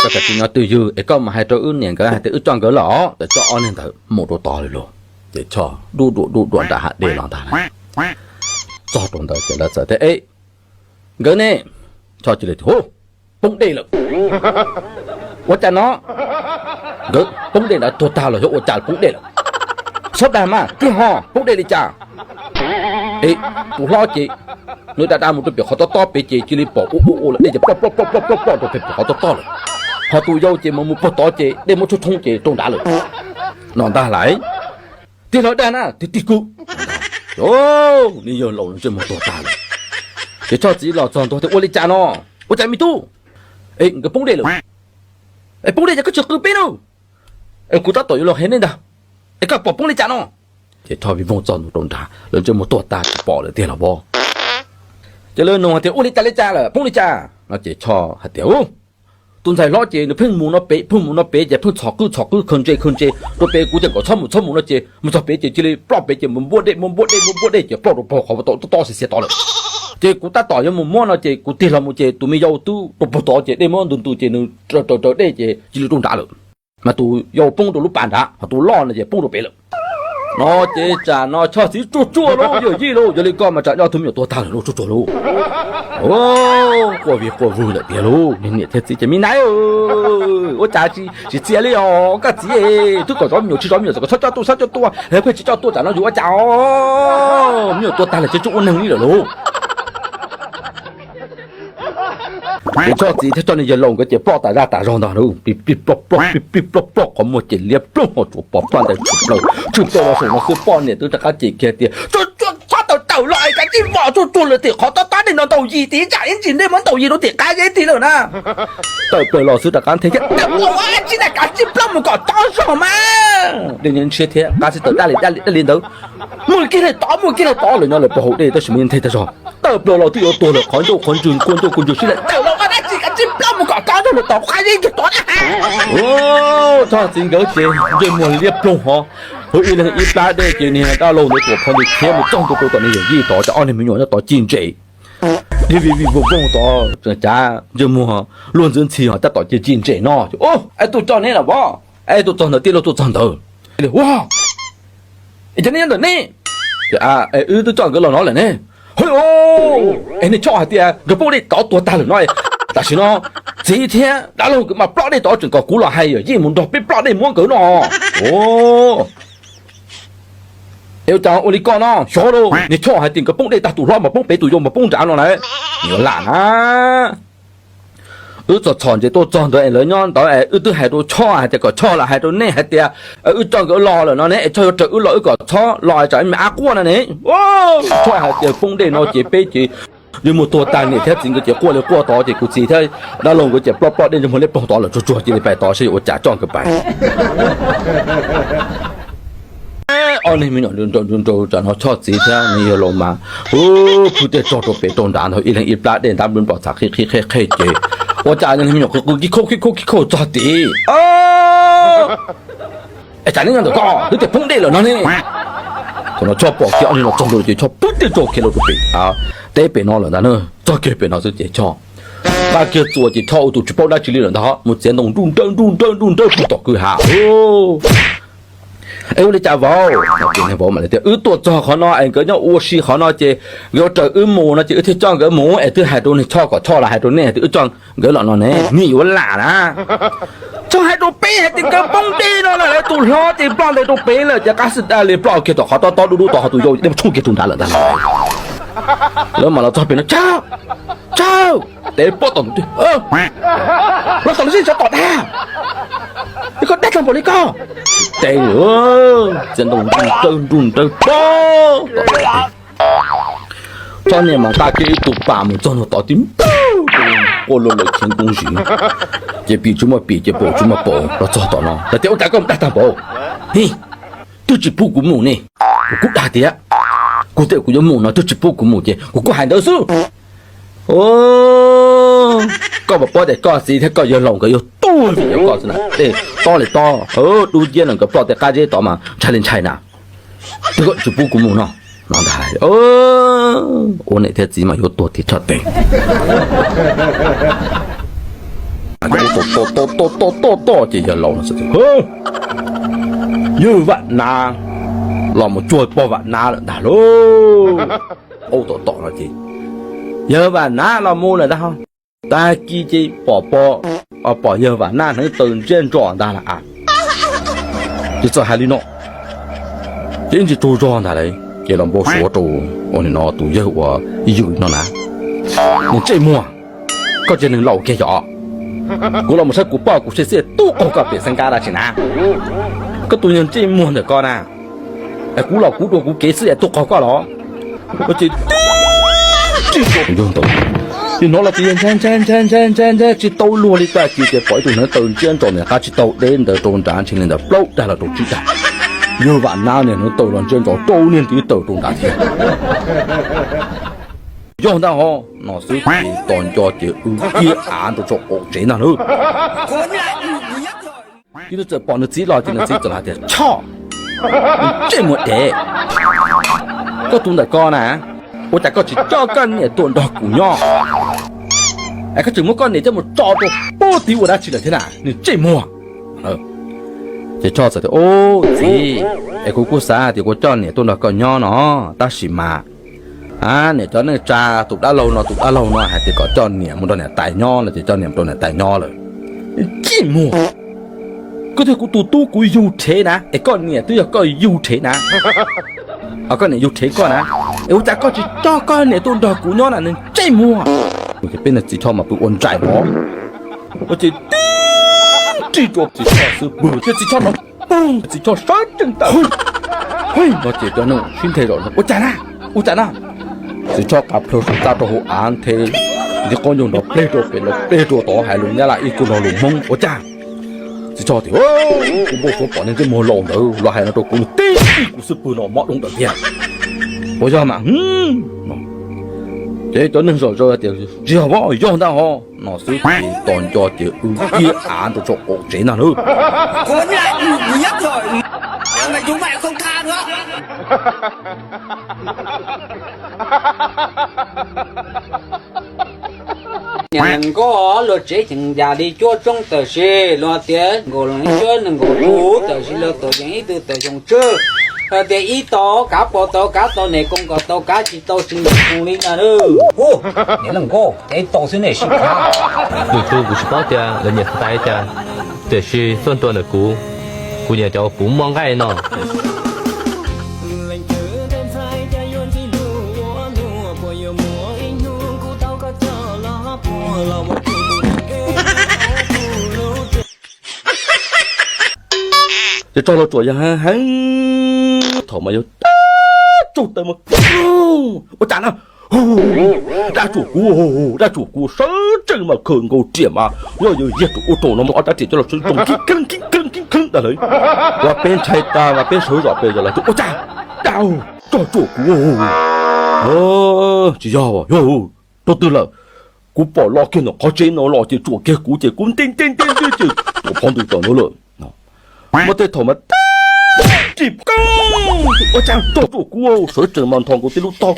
Koj tsis nyob twj ywm es koj mus hais rau wb niam nkawd hais tias wb coj nkawd los, ces coj ob niag ntawd mus rau tod lawm lauj. Ces Choj dub duam dub duam nram hav dej los ntag. Txog rau ntawd ces lawv txawm tias, Eb, nkawd ne? Choj cia li tias, Hu, poob dej lawm. Ua cas no? Nkawd poob dej ntawd tuag tag los yog ua cas poob dej lawm? Txhob dag mas, kawg ho poob dej li cas? Es tus hlob ces nws da da mus rau pem qhov tob tob pem ces cia li pom ua ua ua lawm dej ces ploj ploj ploj ploj ploj ploj rau pem qhov tob tob lawm. Ho tus yau ces mus mus puag tod ces dej muab tshoob tshoob ces rau nrad lawm no ntag lauj. Tig los dag na, tig tig kuv. Nws yawg laus ntsej muag tuag tag lawm. Ces Choj txiv los txog ntua tias, Ua li cas no? Ua cas me tub? Es nkawd poob dej lawm. Es poob dej ces koj tsis qw peb na. Es kuv tab tom yuav los qhia nej ntag. Es koj pom poob li cas no? Ces Choj vij voog txog ntua rau nrad, lawv ntsej muag tuag tag tsis pom lawm tiag los vov. Ces lawv nug hais tias, Ua li cas li cas lawm, poob li cas no? Ces Choj hais tias, Ub, tus ntxhais hlob ces nws pheej mus no pem pheej mus no pem ces pheej txhom qwb txhom qwb khaws ntses khaws ntses rau pem, kuv tias kom txhob mus txhob mus no ces mus txog pem ces cia li ploj pem ces mus npuab dej mus npuab dej mus npuab dej ces ploj rau pem qhov tob tob xiav xiav tod lawm. Ces kuv tab tom yuav mus muab no ces kuv tig los mus ces tus me yau twb rau puag tod ces dej muab ntws ntws ces nws raws raws dej ces cia li rau nrad lawm. Mas tus yau poob rau lub pas nrad, ho tus loj no ces poob rau pem lawm. No ces tsam no Choj txiv tsuag tsuag lauj, yawm yij lauj, yog li koj mas tsam nyob tus me nyuam tuag tag lawm lauj, tsuag tsuag lauj. Quaj vig quaj vwg lawm tiag lauj, niam thiab txiv ces, Me nai, ua cas tsis txiav li os koj txiv? Twb kom zov me nyuam tsis zov me nyuam, kom txhob coj tuaj txhob coj tuaj, pheej tsis coj tuaj, tsam no yus ua cas os? Me nyuam tuag tag lawm tsis tshua ua neeg li lawm lauj. Ces Choj txiv thiab Choj niag yawg laus nkawd ces ploj tas zaj tas zog ntag lauj, plig plig ploj ploj plig plig ploj ploj, qhov muag ces liab ploog, ho tsuas pom ploj ntawd tshwm plaws tshwm plaws los saum no xwb. Poj niam twb rov qab cem kiag tias, Tsuag tsuag, txhob tawm tawm los es kav tsij vom tsuag tsuag lawm tim qhov tob tob dej no ntaus yis tim ib tsam ib ntsis dej muab ntaus yis rau tim qab zeb tig lawm na. Tawm plaws los xwb rov qab nthe thiab, Tawm ua dab tsi na, kav tsij ploj mus kom txog zog mas. Dej ntshiab thiab qab xwb tawm daj li daj li ntawd. Mus kiag li tod, mus kiag li tod lawm no lawm puag hauv dej tab sis mas yeej nthe tag zog. Tawm plaws los twb yuav tuag lawm, qhov ncauj qhov ntswg kua ncauj kua ntswg sib laim, Tawm los ua dab tsi, kav tsij ploj mus kom txog zog lawm tom qab zeb kiag tod na. Choj txiv nkawd ces ntsej muag liab ploog hov, hu ib leeg ib plab dej ces niag dab laug ntawd tuam phov ntws khiav mus txog ntua rau tom niag yawm yij tod, ces ob niag me nyuam nyob tod cig ntses, dhia vij vij voog voog tod, cav ntsej muag luag ntxwv ntxhi ho tab tom cia cig ntses no. Es tuaj coj neb lawm vov? Es tuaj txog ntawd tij laug, tuaj txog ntawd. Ua, es cov neb nyob ntawm neb? Wb twb coj nkawd los no lawm ne. Hwj, es nej Choj hais tias nkawd poob dej tod tuag tag lawm no, tam sim no txiv thiab dab laug nkawd mas ploj dej tod, tseem kom kuv los hais yawm yij mus nrog peb ploj dej muab nkawd no. Es ua cas ua li koj no? Xyov lauj, niag Choj hais tias nkawd poob dej tag, tus hlob mas poob pem, tus yau mas poob nrad no lawm. Yuav lam na. Wb txhom txhom ntses tuaj txog ntawd es lawv nyob ntawd es wb twb hais rau Choj hais tias kom Choj los hais rau nej hais tias wb coj nkawd los lawm no ne, es Choj yuav raws wb los wb kom txhob los tsam me ab quaj no ne. Choj hais tias poob dej no ces peb ces yog mus tuag tag niam thiab txiv nkawd ces quaj li quaj tod ces kuv txiv thiab dab laug nkawd ces ploj ploj dej ntsej muag liab ploog tod lawm, tsuag tsuag cia li pais tod saib yuav ua cas coj nkawd pais. Ob niag me nyuam nrau nrau nrau, tsam no Choj txiv thiab nws yawg laus mas, hu, phwj tej tsog rau pem rau nrad ntag, ib leeg ib plab dej ntab nplua npom txhav qhib qhib qhib qhib ces ua cas niag me nyuam qw qw kib khuj kib khuj kib khuj txog tid. Es tsam neb nyob ntawm ko twb tias poob dej lawm no ne. Thaum no Choj pom kiag ob niag no txog ntua ces Choj phwj tej tsog khiav los rau pem, teb pem no lawm ntag na. Txog kiag pem no xwb ces Choj nqa kiag txuas ces Choj ua tus tsis paub dab tsi li lawm ntag, mus txiav ntoo nruj nrawj nruj nrawj nruj nrawj puag tom kwj ha. Es ua li cas vauv? Vauv mam li tias wb tuaj txog qhov no es nkawd nyob ua si qhov no ces nkawd yuav raws wb mus no ces wb thiaj coj nkawd mus, es twb hais rau niag Choj kom Choj los hais rau nej tias wb coj nkawd los no ne, nej yuav lam na. Txhob hais rau peb hais tias nkawd poob dej no lawm, tus hlob ces ploj ntais rau pem lawm ces qab xwb daj li ploj kiag tom qhov tob tob dub dub tod, ho tus yau dej tshoob kiag rau nrad lawm ntag. Lawv mam los txog pem no, Choj, Choj, tes pob tom ntug twg, los tom no xwb, xyov tom dag, koj dag tag npaum li koj. Tes, txiav ntoo nruj nrawj nruj nrawj pob tom Choj niag mas nqa kiag ib tug pas mus txog ntua tod tib npawg, quaj luag lawm khiav ntoo zis, ces pim tsis muaj pim ces paus tsis muaj paus los txog tom no lawv tias ua cas koj mus dag tag npaum, hi, twb tsis pub kuv mus ne, kuv kuj dag tias kuv tias kuv yuav mus no twb tsis pub kuv mus ces kuv kuj hais ntawd xwb. Koj puas paub tias koj txiv thiab koj yawg laus nkawd yuav tuag vim yog koj xwb na. Tej tob li tob dub nciab no nkawd ploj tej qab zeb tod mas ntshai li ntshai na. Twb koj tsis pub kuv mus no, no ntag. Ua niam thiab txiv mas yuav tuag tiag tshaj teg. Aub tom tom tom tom tom tom ces yawg laus no txawm tias, Yawg Vam Nav los mus cuag pog Vam Nav lawm ntag lauj. Aub tom tom no ces yawg Vam Nav los mus lawm ntag ho. Tag kis ces pom pog, pom yawg Vam Nav hneev taw ntsiab ntso ntag lauj. Ces txawm hais li no, ces ib ntsis tsaug zog ntag lauj ces los npau suav rau ua nim no tus yawg uas yws no na, Niag ntsej muag, koj tsis yog neeg laus kiag yom? Kuv los mus saib kuv poj kuv sim xij tub qaug koj pem xeeb kab dab tsi na? Koj tus niag ntsej muag ntawm koj na, es kuv los kuv dua kuv kev xwb es tub qaug koj los? Ces ib ntawd, ces hnov los ces yawg ntshai ntshai ntshai ntshai ntshai ntshai tsis tau luag li, tag kis ces pom ib tug hneev taw ntsiab ntso ntawm qab tsib taug deb ntawd rau nrad ntshe li ntawd plaub dag los rau tsib dag. Yawg Vam Nav niag hneev taw los ntsiab ntso rau niag ntiv taw rau nrad thiab. Yog ntag ho, no xwb ces tos nco ces wb kiag av rau saum qaum tsev ntag lauj. Ces nws txawm pom nws txiv los ces nws txiv txawm hais tias, Choj, ntsej muag dev, koj tus ntawm ko na, ua cas koj tsis coj koj niam tuaj nrog kuv nyob? Es koj tseem muab koj niam coj mus tso rau pub tiv ua dab tsi lawm thiab na, niag ntsej muag? Ces Choj txawm tias, Ub txiv, es kuv kuj xav tias kuv coj niam tuaj nrog koj nyob no, tab sis mas niam cov neej tsa tus dab laug no tus dab laug no hais tias kom coj niam mus nrog niam tais nyob no ces coj niam mus rau niam tais nyob lawm. Ntsej muag, koj thiab kuv tus tub kuv yug rhev na, es koj niam twb yog koj yug rhev na, koj niam yug rhev koj na, es ua cas koj tsis coj koj niam tuaj nrog kuv nyob na, niag ntsej muag? Peb niag txiv Choj mas pw ua nraim no, ua ces tib rig rau txiv Choj xub pwg ces txiv Choj no, txiv Choj sawv tsees tawm no ces cov neeg sib nthe zom zaws, Ua cas na? Ua cas na? Txiv Choj qav plhaw saum txaj rau hauv av nthe, nti qaub ncaug nrov pleg rau pem nrov pleg rau tod, hais lus Nyab Laj ib kuj nrog lus Hmoob, Ua cas? Txiv Choj tias, Kuv npau suav pom niag ntsej muag laus ntawd los hais no rau kuv, nws tib rig kuv xub pwg no mob doob ntawd tiag. Puas yog mas? Ces cov neeg zom zaws tias, Tsis yog, yog ntag ho, no xwb ces tos nco ces wb kiag av rau saum qaum tsev ntag lauj. Niam nkauj, luag tsev cheem yam li cuab tsoob tawm sis luag tias nkaus leej cuab nees nkaum tus tawm sis luag tuam yeem ib tug tawm xyoo tswb. Luag tias ib tau kav pom tau kav tau niam koom kom tau kav tsis tau tsis nkaum koom li ntag. Hu, niam leej nkauj, ib tau xwb nej sib khav. Lwm tus kuv tsis paub tias lawv nyiam tais cas, tiam sis tuaj nrog ntawm kuv, kuv nyiam cov uas kuv muaj nqaij no. Ces Tsaug Lauj Tsuam yog heev heev, thaum mas yog tsaug taw mas, Ua cas na? Dab Tsuam kuv, dab Tsuam kuv, sawv tsees mas khaws nkaus riam mas yog yawg Yiag tus ub rau no mas ob rab riam coj los sawv tsees khib kheeb khib kheeb khib kheeb ntag lauj. Mas peb ntshai tas mas peb sawv zom pes zom lawm tias, Ua cas, dab, Tsaug Tsuam kuv, tsis yog, yog rau twg lawm? Kuv pom los kiag ntawm qhov tsev no los ces tsuam kiag kuv ces kuv nti nti nti nti ces tuam phov ntws tawm ntawd lawm. Muaj tej thaum mas tib ris koob, Ua cas, Tsaug Tsuam kuv, sawv tsees mas nthos nkaus tej lub tog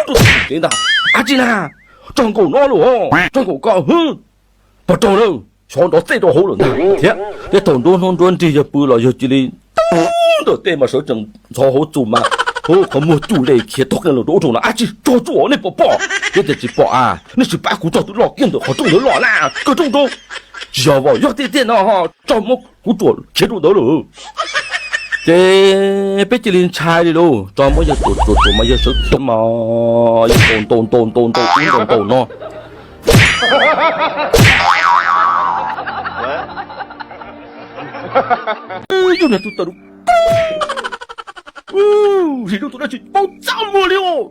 rau tim tsev ntag. Ab tsi na, tsaug nkaus no lauj, tsaug nkaus ko, pog raug lawm, xyov nrov xej rau hauv lawm ntag thiab. Tej thaum nruab hnub nruab nrig yawg pw los yawg cia li tawm tej mas sawv tsees ntxhov hauv txus mas, qhov muag cuj le khiav tog qeej los rau ub rau no, Ab tsi, Tsaug Tsuam, nej puas pom? Yog tias tsis pom a, nej tsis pab kuv txog twg los kiag ntawm qhov rooj ntawd los na, kawg rooj rau. Tsis yog, yog tiag tiag no, Tsaug muab kuv tsuam khiav rau ntawd lawm. Ces peb cia li ntshai li lauj, Tsaug muab yawg tsuam tsuam tsuam mas yawg sawv tsees mas yawg ntaus ntaus ntaus ntaus ntaus ub ntaus ntaus no. Yog niag tus tawm sim zoo tus dab tsi paub txaj muag li os.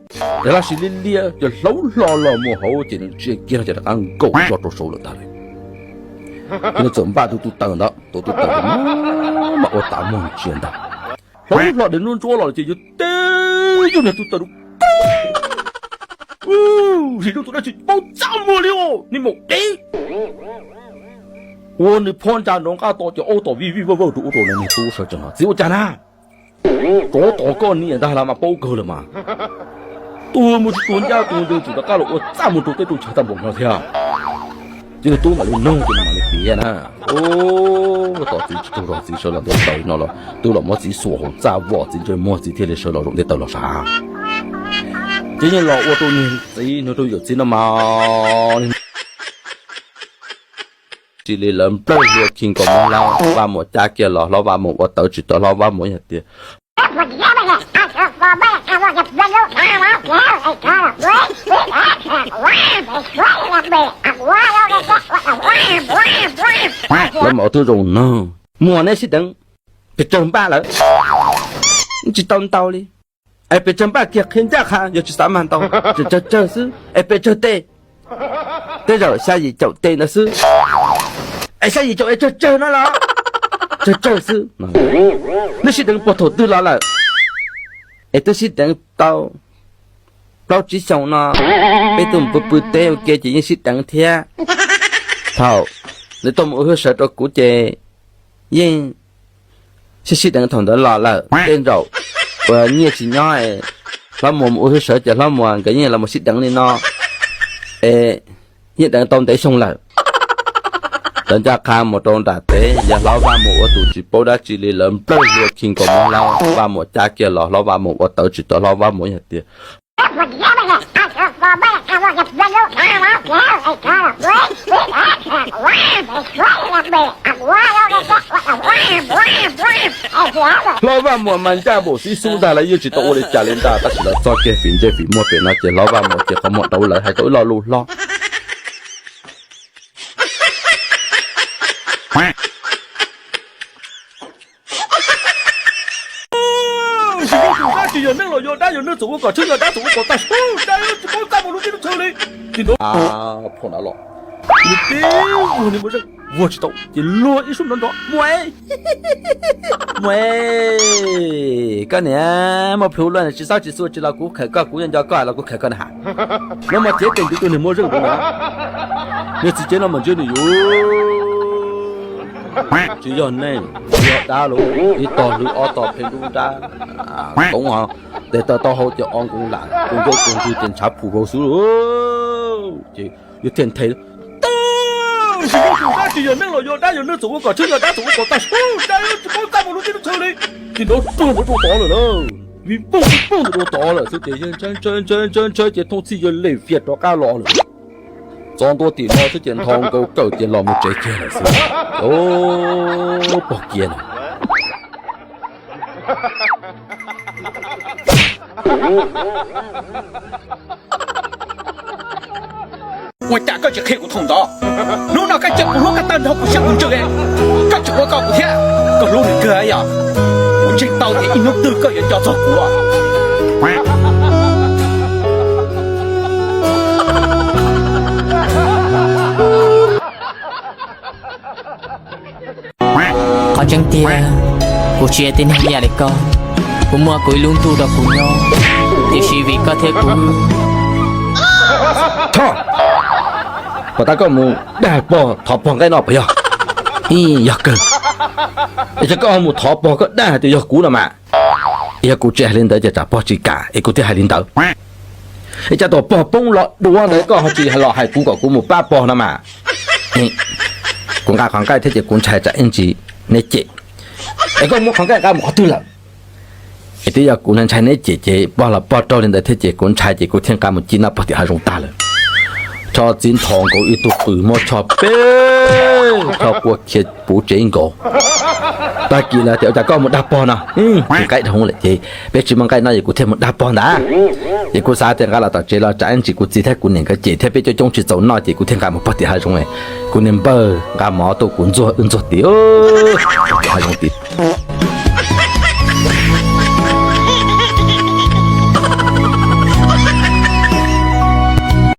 Ces lab sis liab liab ces hlauv hlo los mus hauv ces nws ntsia kiag no ces rov qab nkaum zog rau saud lawm ntag lauj. Ces nws txawm npaj tus tus taws ntawd, tus tus taws mas ua tas muag ntsia ntag. Hlauv hlo dev ntsuab ntsuab los ces yog tib yug niag tus taws sim zoo tus dab tsi paub txaj muag li os, niag maum dev. Ua nws phom ntsa nrov nqaj to ces aub tom vij vij vawj vawj rau ub rau no, niag tub sawv tsees no, Txiv, ua cas na? Tsov tom koj niam ntag las mas paub kawg lawm mas. Tus mus tsis tus ncaj tus ntws tseem rov qab los ua txaj muag rau teb rau chaw tag npaum no thiab. Txiv tub mam li nug ces mam li piav na. Ub, tos txiv tsis tug zog, txiv sawv los nte taw no los twb los muab txiv xuas hauv txaj vom txiv ntsej muag, txiv thiaj li sawv los zaum nte taw los sav. Ces yeej los ua rau niag txiv nug rau yawm txiv no mas, tsis li lawv nplawg hlua khi nkaus mog, hlob Vaj Muas cab kiag los, hlob Vaj Muas ua tawv tsis tau, hlob Vaj Muas yog tias lawv mas ua tub zoo no, muag neb sib deev, pes tsawg npaj lawm, tsis tau ntau li. Es pes tsawg npaj kiag qhia ncaj qha, yog tsis xav mag ntau, tsawg tsawg xwb es pes tsawg teg, tej zaum xya yim caum teg ntawd xwb. Es xya yim caum es tsawg tsawg no los? Tsawg tsawg xwb. Neb sib deev puag thaum twg los lawm? Es twb sib deev tau plaub tsib xyoos no, peb tuaj mus pw pw teb ua ke ces yeej sib deev thiab. Thaum nws tuaj mus ua hwj sawv rau kuv ces yeej sib sib deev thaum ntawd los lawm, tej zaum uas nyiaj tsis nyob, hlob Muas mus ua hwj sawv ces hlob Muas nkawd yeej los mus sib deev li no, es yeej deev tau ntev xyoo lawm. Lawv ncaj qha mus rau nram teb, yog hlob Vaj Muas ua tus tsis paub dab tsi li, lawv nplawg hlua khi nkaus mog, hlob Vaj Muas cab kiag los, hlob Vaj Muas ua tawv tsis tau, hlob Vaj Muas yog tias hlob Vaj Muas mas ncaj npaum xib xub ntag, lawv yeej tsis tau ua li cas li ntag, tab sis lawv txoj kev fim ntsej fim muag pem no ces hlob Vaj Muas ces qhov muag rau lawv hais tau ib lo lus hlob. Tsis yog neeg los yog dab, yog neeg txawm ua kom tshwj, yog dab txawm ua kom tag, dab tsis paub txaj muag lub teb lub chaw li. Ces nrov phom na los, nws tib vuag ni muaj zeej vuag tsis tau ces luag ib sub nrov nrov, Muas, Muas, koj niam, muaj plhu luaj tsis txhob tsis xua tsis los kuv khawm koj, kuv nco nco koj los kuv khawm koj na has. Lawv mas cev teem tus niag muaj zeej ntawd na, niag txiv cev no mas ntsia nws yuav tsis yog neeg, yog dab lauj, ib tog hlwb ob tog pheej dub nrab, koov tes taw taub hau ces o nkoos lam, tus ncauj tus ntswg ces ntshav phum vau xwb. Ces yus thiaj nthe, tsis yog neeg los yog dab, yog neeg txawm ua kom tshwj, yog dab txawm ua kom tag, dab tsis paub txaj muag lub teb lub chaw li. Ces nrov puag nrov rau tod lawm na, vij pooj vij pooj nrov rau tod lawm xwb ces yawg ntshai ntshai ntshai ntshai ces thooj txhij yawg lem fias rov qab los lawm. Txog ntua tim no xwb ces nthos nkaus kawm ces los mus tsev kiag lawm xwb. Pog kiag na. Ua cas koj tsis qhia kuv thaum ntawd? Hnub no koj cia kuv hlub koj tag nrho kuv siab kuv ntsws, koj tsis ua koj kuv thiab, koj hlub nws kawg yom? Kuv ntseeg tau tias ib hnub twg koj yuav nco txog kuv. Qhov tseeb tiag, kuv tsis yog tib neeg ib yam li koj. Kuv muaj kuv ib lub ntuj rau kuv nyob, tiam sis vim koj thiab kuv. Thoj, puas tas koj mus dag pog thov pog nqaij no puas yog? Yog kawg. Es cas koj mus thov pog koj dag hais tias yog kuv no mas? Yog kuv tsis hais li ntawd ces tsam pog tsis kam es kuv thiaj hais li ntawd. Es cas thaum pog poob los dua ntawd koj ho tsis los hais kuv kom kuv mus pab pog no mas? Kuv nqa qhov nqaij thiab ces kuv ntshai tsam ib ntsis neb cem. Es koj muab qhov nqaij nqa mus qhov twg lawm? Es twb yog kuv ntshai neb cem ces pog los pog raug li ntawd thiab ces kuv ntshai ces kuv thiaj nqa mus ci noj pog tim hav zoov tag lawm. Tso txiv nthos nkaus ib tug qws muab tso peb, tso kua khiav puv tsev nkaus. Tag kis lawv tias ua cas koj mus dag pog no, nqaij dhau lawm ces peb tsis muaj nqaij noj ces kuv thiaj mus dag pog ntag. Ces kuv xav tias nqa los tom tsev los tsam ib ntsis kuv txiv thiab kuv niam nkawd cem thiab peb coob coob tsis txaus noj ces kuv thiaj nqa mus pog tim hav zoov. Kuv niag npawg nqa mov tuaj kuv ntxuag wb ntxuag tim, tim hav zoov tim.